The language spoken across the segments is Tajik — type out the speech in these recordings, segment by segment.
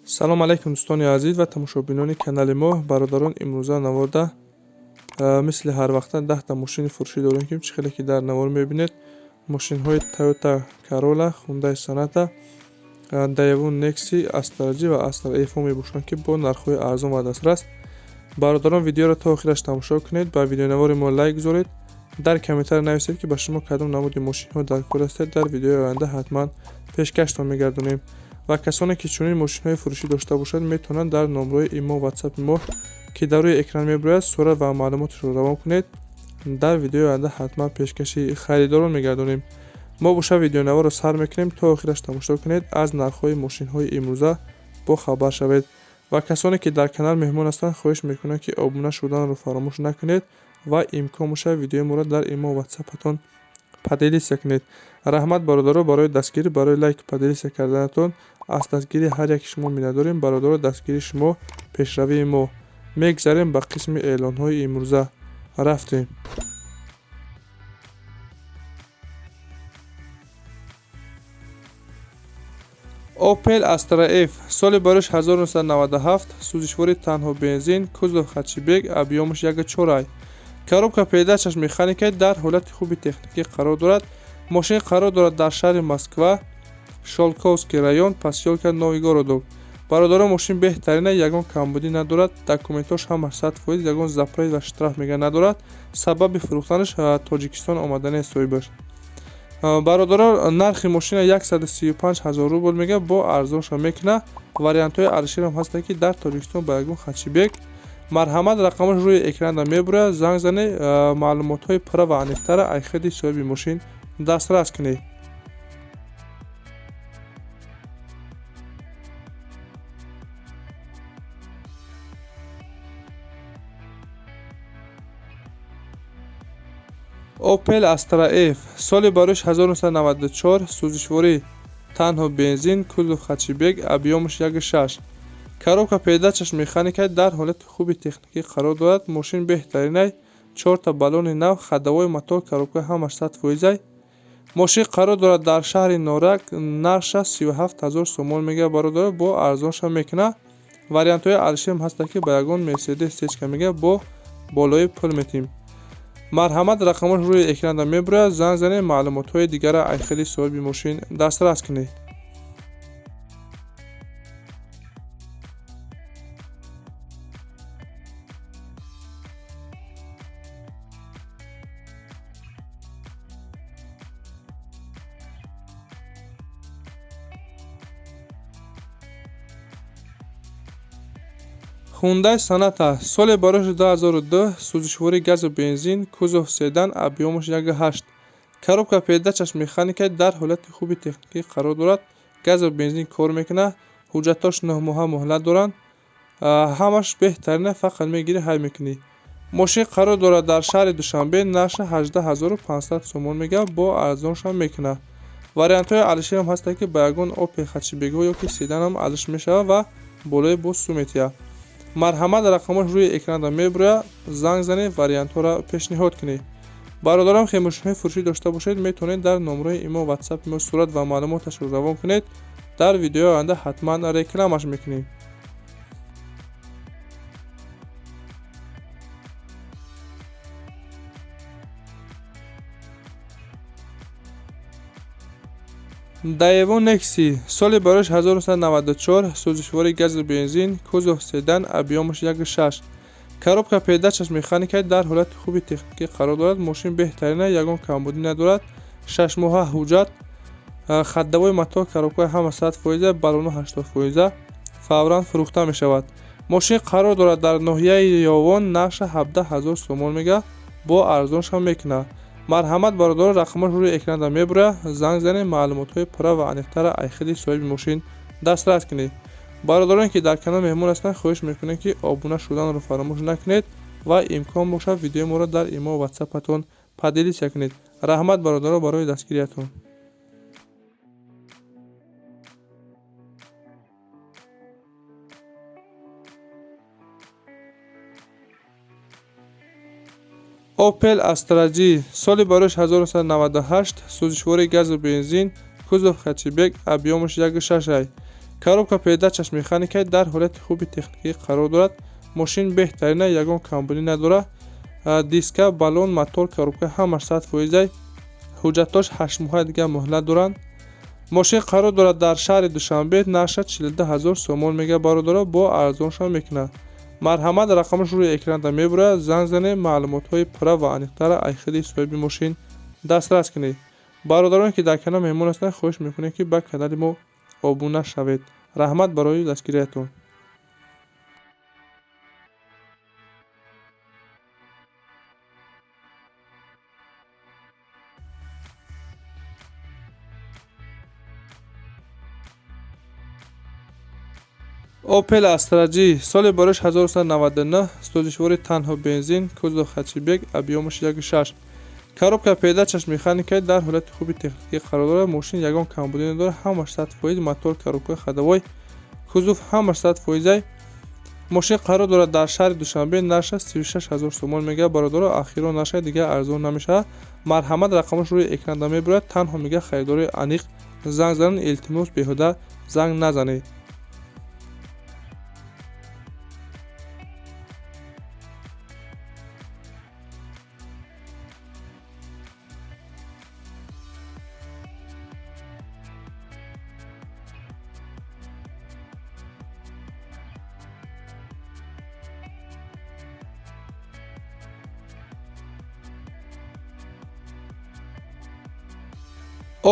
Салом алайкум, дӯстони азиз ва тамошобинони канали мо. Бародарон, имрӯза наворда мисли ҳар вақта 10-та мошини фурӯшӣ дорем, ки чӣ хеле ки дар навор мебинед, мошинҳои Toyota Corolla, Hyundai Sonata, Daewoo Nexi, Astra G ва Astra F мебошанд, ки бо нархҳои арзон ва дастрас. Бародарон, видеоро то охираш тамошо кунед, ба видеонавори мо лайк гузоред, дар комментария нависед, ки ба шумо кадом намуди мошинҳо дар кор ҳастед. Дар видеои оянда ҳатман пешкаштон мегардонем. Ва касоне ки чунин мошинҳои фурӯшӣ дошта бошанд, метавонанд дар номрои имо, ватсапи мо, ки дар рӯи экран мебарояд, сурат ва маълумоташро равон кунед. Дар видеои оянда ҳатман пешкаши харидорон мегардонем. Мо боша видеонаворро сар мекунем, то охираш тамошо кунед, аз нархҳои мошинҳои имрӯза бохабар шавед. Ва касоне ки дар канал меҳмон ҳастанд, хоҳиш мекунам, ки обуна шуданро фаромӯш накунед ва имкон бошад, видеои моро дар имо, ватсапатон поделиться кунед. Раҳмат, бародаро, барои дастгирӣ, барои лайк, поделиться карданатон. Аз дастгирии ҳар яки шумо миннатдорем. Бародаро, дастгирии шумо пешравии мо. Мегзарем ба қисми эълонҳои имрӯза, рафтем. Opel Astra F, соли барош 1997, сӯзишвори танҳо бензин, кузов хэтчбек, объёмаш 1,4, коробка передачаш механика, дар ҳолати хуби техникӣ қарор дорад. Мошин қарор дорад дар шаҳри Москва, Щёлковский район, посёлка Новый Городок. Бародарон, мошин беҳтарина, ягон камбудӣ надорад, документош ҳама 100%, ягон запрет ва штраф мега надорад. Сабаби фурӯхтанаш Тоҷикистон омадани соҳибаш. Бародарон, нархи мошина 135 ҳазор рубл мега, бо арзонша мекуна. Вариантҳои арзиширам ҳастанд, ки дар Тоҷикистон ба ягон хэтчбек. Марҳамат, рақамаш рӯи экранда мебурад, занг занед, маълумотҳои пурра ва аниқтара аз худи соҳиби мошин дастрас кунед. Opel Astra F, соли барош 1994, сӯзишворӣ танҳо бензин, кузов хэтчбек, объёмаш 1,6, коробка передачаш механика, дар ҳолати хуби техникӣ қарор дорад. Мошин беҳтаринай, чорта баллони нав, ходовой, мотор, коробка ҳамаш 100%. Мошин қарор дорад дар шаҳри Норак, нархша 37 ҳазор сомон мега. Бародаро, бо арзонша мекуна. Вариантҳои арзишиам ҳастанд, ки ба ягон Мерседес сечка мега, бо болои пул метиҳем. Марҳамат, рақамош рӯи экранда мебарояд, занг занед, маълумотҳои дигара аз худи соҳиби мошин дастрас кунед. Hyundai Sonata, соли барош 2002, сӯзишвории газу бензин, кузов седан, объёмаш 1,8, коробка передачаш механика, дар ҳолати хуби техникӣ қарор дорад. Газу бензин кор мекунад, ҳуҷҷатҳош 9 моҳа муҳлат доранд, ҳамаш беҳтарина, фақат мегирӣ, ҳай мекунӣ. Мошин қарор дорад дар шаҳри Душанбе, нархша 18 500 сомон мега, бо арзоншам мекунад. Вариантҳои арзишиам ҳастанд, ки ба ягон Opel хэтчбекҳо ё ки седанам арзиш мешавад ва болои боз сӯ метиҳад. Марҳамат, рақамош рӯи экранда мебарояд, занг занед, вариантҳоро пешниҳод кунед. Бародарам, хе мошинҳои фурӯшӣ дошта бошед, метавонед дар номрои имо, ватсапи мо сурат ва маълумоташро равон кунед. Дар видеои оянда ҳатман рекламаш мекунем. Daewoo Nexi, соли барош 1994, сӯзишвори газу бензин, кузов седан, объёмаш 1,6, коробка передачаш механика, дар ҳолати хуби техникӣ қарор дорад. Мошин беҳтарина, ягон камбудӣ надорад, 6 моҳа ҳуҷҷат, ходовой, мотор, коробкаи ҳама 100%, баллону 80%, фавран фурӯхта мешавад. Мошин қарор дорад дар ноҳияи Ёвон, нархша 17 ҳазор сомон мега, бо арзоншам мекунад. Марҳамат, бародарон, рақамош рӯи экранда мебарояд, занг занед, маълумотҳои пурра ва аниқтара аз худи соҳиби мошин дастрас кунед. Бародароне ки дар канал меҳмон ҳастанд, хоҳиш мекунем, ки обуна шуданро фаромӯш накунед ва имкон бошад, видеои моро дар имо, ватсапатон поделиться кунед. Раҳмат, бародаро, барои дастгириятон. Opel Astra G, соли барош 1998, сӯзишвори газу бензин, кузов хэтчбек, объёмаш 1,6, Коробка передачаш механика дар ҳолати хуби техникӣ қарор дорад. Мошин беҳтарина, ягон камбудӣ надорад. Диска, баллон, мотор, коробка ҳамаш 100%. Ҳуҷҷатҳош 8 моҳа дигар муҳлат доранд. Мошин қарор дорад дар шаҳри Душанбе, нархаш 42 ҳазор сомон мега бародаро, бо арзоншон мекунад. Марҳамат, рақамаш рӯи экранда мебурад, занг занед, маълумотҳои пурра ва аниқтара аз худи соҳиби мошин дастрас кунед. Бародароне ки дар канал меҳмон ҳастанд, хоҳиш мекунем ки ба канали мо обуна шавед. Раҳмат барои дастгириятон. Opel Astra G соли барош 1999, сӯзишвори танҳо бензин, кузов хэтчбек, объёмаш 1.6. Коробка передачаш механика дар ҳолати хуби техникӣ қарор дорад. Мошин ягон камбудӣ надорад, ҳамаш 100%, мотор, коробка, ходовой, кузов ҳамаш 100%. Мошин қарор дорад дар шаҳри Душанбе, нархаш 36 ҳазор сомон мега бародаро, ахирон нархаш дигар арзон намешавад. Марҳамат, рақамаш рӯи экранда мебурад, танҳо мега харидори аниқ занг занед, илтимос беҳуда занг назанед.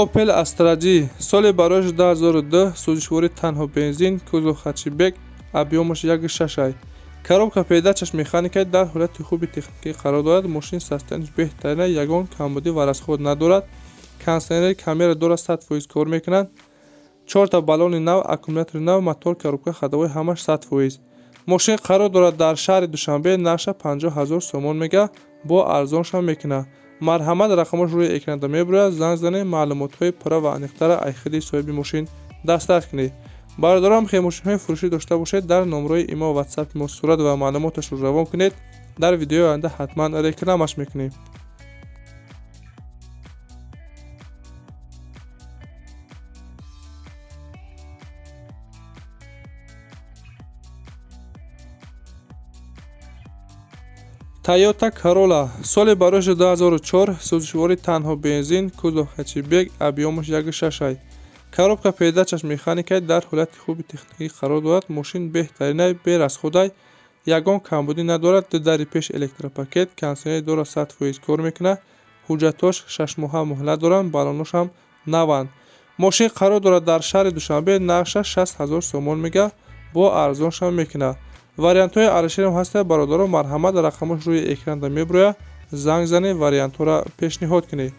Opel Astra G соли барош 2002, сӯзишвори танҳо бензин, кузов хэтчбек, объёмаш 1.6. Коробка передачаш механика дар ҳолати хуби техникӣ қарор дорад. Мошин состояниш беҳтарина, ягон камбудӣ ва расход надорад. Кондиционер, камера дорад, 100% кор мекунад. 4та баллони нав, аккумулятори нав, мотор, коробка, ходовой ҳамаш 100%. Мошин қарор дорад дар шаҳри Душанбе, нархаш 50 ҳазор сомон мега, бо арзоншам мекунад. Марҳамат, рақамаш рӯи экранда мебурад, занг занед, маълумотҳои пурра ва аниқтара аз худи соҳиби мошин дастрас кунед. Бародарам, хе мошинҳои фурӯшӣ дошта бошед, дар номрои имо WhatsApp мо сурат ва маълумоташро равон кунед. Дар видеои оянда ҳатман рекламаш мекунем. Toyota Corolla соли барош 2004, сӯзишвори танҳо бензин, кузов хэтчбек, объёмаш 1.6. Коробка передачаш механика дар ҳолати хуби техникӣ қарор дорад. Мошин беҳтарина, берасходай, ягон камбудӣ надорад. Ду дари пеш электропакет, кондиционер дорад, 100% кор мекунад. Ҳуҷҷатҳош 6 моҳа муҳлат доранд, баллонҳош ҳам наванд. Мошин қарор дорад дар шаҳри Душанбе, нархаш 60 ҳазор сомон мега, бо арзоншам мекунад. Вариантҳои алишерам ҳастанд бародаро, марҳамат, рақамаш рӯи экранда мебурояд, занг занед, вариантҳоро пешниҳод кунед.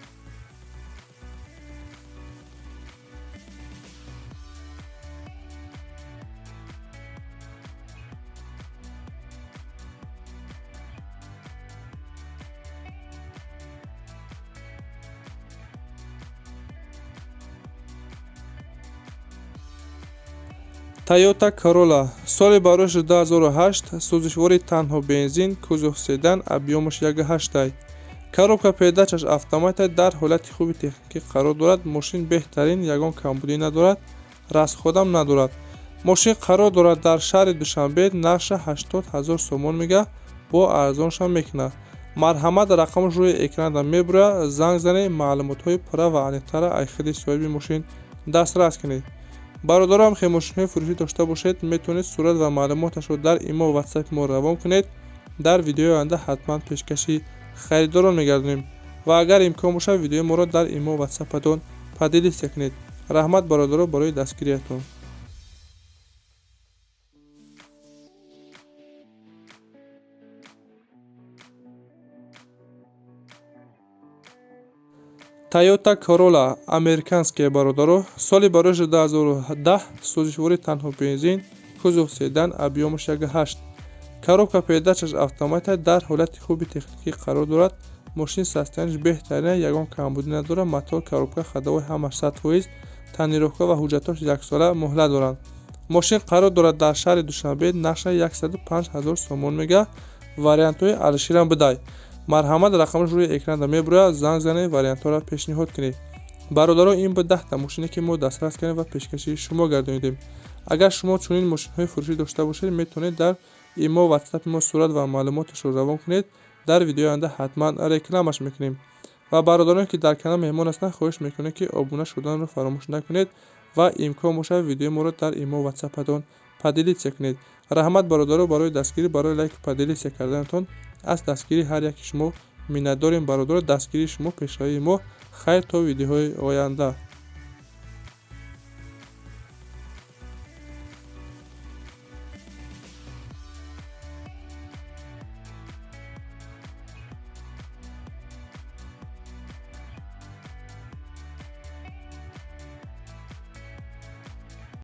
Toyota Corolla соли барош 2008, сӯзишвори танҳо бензин, кузов седан, объёмаш 1.8. Коробка передачаш автомата дар ҳолати хуби техникӣ қарор дорад. Мошин беҳтарин, ягон камбудӣ надорад, расходам надорад. Мошин қарор дорад дар шаҳри Душанбе, нархаш 80 ҳазор сомон мега, бо арзоншам мекунад. Марҳамат, рақамаш рӯи экранда мебурад, занг занед, маълумотҳои пурра ва аниқтара аз худи соҳиби мошин дастрас кунед. Бародарам, хе мошинҳои фурӯшӣ дошта бошед, метавонед сурат ва маълумоташро дар имо WhatsApp мо равон кунед. Дар видеои оянда ҳатман пешкаши харидорон мегардонем ва агар имкон бошад, видеои моро дар имо WhatsApp-атон поделиться кунед. Раҳмат бародаро барои дастгириятон. Toyota Corolla американские бародаро соли барош 2010, сӯзишвори танҳо бензин, кузов седан, объёмаш 1.8. Коробка передачаш автомата дар ҳолати хуби техникӣ қарор дорад. Мошин состояниш беҳтарина, ягон камбудӣ надорад. Мотор, коробка, ходовой ҳамаш 100%, тонировка ва ҳуҷҷатҳош яксола муҳлат доранд. Мошин қарор дорад дар шаҳри Душанбе, нархаш 105 ҳазор сомон мега, вариантҳои алиширам бидай. Марҳамат, рақамаш рӯи экранда мебурояд, занг занед, вариантҳоро пешниҳод кунед. Бародаро, ин буд 10та мошине ки мо дастрас кардем ва пешкаши шумо гардонидем. Агар шумо чунин мошинҳои фурӯшӣ дошта бошед, метавонед дар имо, ватсапи мо сурат ва маълумоташро равон кунед. Дар видеои оянда ҳатман рекламаш мекунем. Ва бародароне, ки дар канал меҳмон ҳастанд, хоҳиш мекунем, ки обуна шуданро фаромӯш накунед ва имкон бошад, видеои моро дар имо, ватсапатон поделиться кунед. Раҳмат, бародаро, барои дастгирӣ, барои лайку поделиться карданатон. Аз дастгирии ҳар яки шумо миннатдорем, бародаро. Дастгирии шумо пешравии мо. Хайр, то видеоҳои оянда.